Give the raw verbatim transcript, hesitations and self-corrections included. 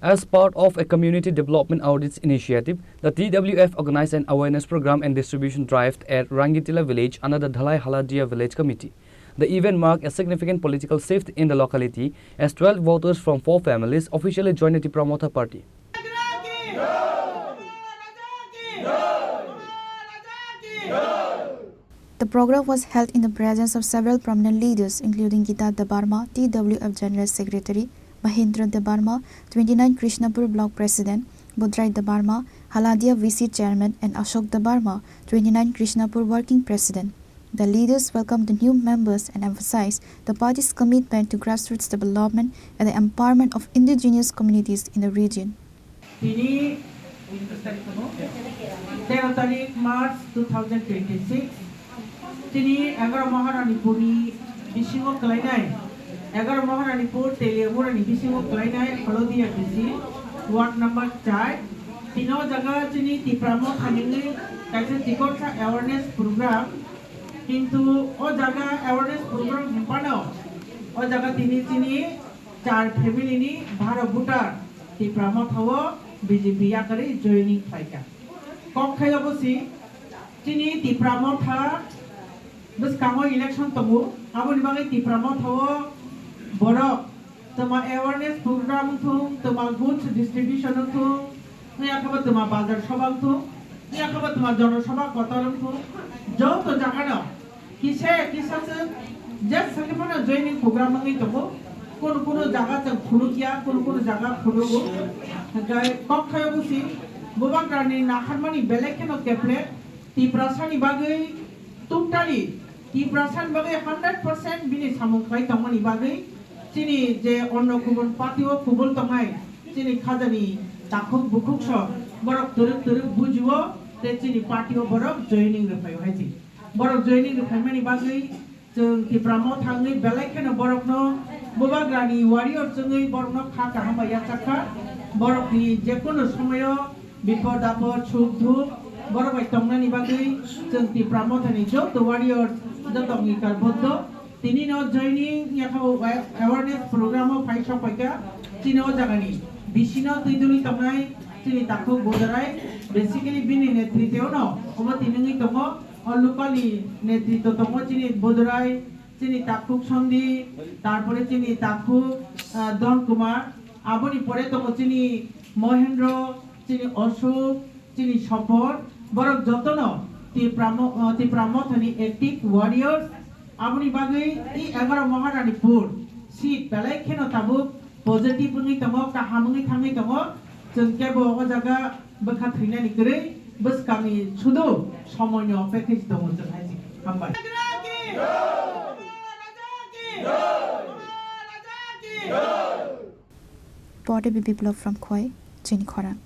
As part of a community development outreach initiative, the T W F organized an awareness program and distribution drive at Rangitila village under the Dhalai Haladia Village Committee. The event marked a significant political shift in the locality as twelve voters from four families officially joined the Tipra Motha party. The program was held in the presence of several prominent leaders, including Gita Debbarma, T W F General Secretary, Mahendra Debbarma, twenty-nine Krishnapur Block President, Bodrai Debbarma, Haladia V C Chairman, and Ashok Debbarma, twenty-nine Krishnapur Working President. The leaders welcomed the new members and emphasized the party's commitment to grassroots development and the empowerment of indigenous communities in the region. Tini tero tarik March two thousand twenty-six, tini egaro Maharanipurni bisingo kwlainai, egaro Maharanipur Teliamurani bisingo kwlainai Holodia B C, ward number char. Tini o jaga chini Tipra Motha ningwi kaisa chikonsa awareness program. Kintu o jaga awareness program hinphano o jaga tini chini char family ni baro voter Tipra Motha o B J P yakarwi joining khlaikha. Kok khaio bosi chini Tipra Motha bwskango election tongo, aboni bagwi Tipra Motha o borok toma awareness program wngthung, toma goods distribution wngthung, wngya khe bo toma bazar soba wngthung, wngya khe bo toma jono soba kotor wngthung, joto jagano kisa kisa se je sakhe phano joining program wngwi tongo. Kunu kunu jaga chwng phunukya, kunu kunu jaga phunugo. Hwnkhe kok khaio bosi bubagrani nakharmani belai kheno keple Tiprasani bagwi totally, Tiprasani bagwi hundred percent bini samung khlai tongmani bagwi chini je onno kubun party o kubul tongnai chini khajani takhuk bukhuk so borok twrwk twrwk bujio tei chini party o borok joining rwphaio hai se. Borok joining rwphaimani bagwi chwng Tipra Motha wngwi belai kheno borokno bubagrani warrior chwngwi borokno kha kaham bai yachak kha. Borokni jekunu somoyo bipod apod, suk duk, borok bai tongnani bagwi chwng Tipra Mothani joto warriors, joto angikar boddo tini no joining yakha o awareness program o phai sok paikha. Chini o jagani bisino twi duli tongnai chini takhuk Bodorai, basically bini netrite o no obo tini wngwi tongo. O local ni netrito tongo chini Bodorai, chini takhuk Sondi, tarpore chini takhuk, ah, Don Kumar, aboni pore tongo chini Mohendro, chini Ashok, chini Sopor, borok jotono Tipra mo-, ah, Tipra Mothani active warriors, aboni bagwi i egaro Maharanipur seat belai kheno tabuk positive wngwi tongo, kaham wngwi thangwi tongo. Chwng kebo o jaga bwkha thwinani kwrwi bwskangni sudu somoino package tongo chwng hai se. Hambai. Pode Biplab from Khowai, chini khorang.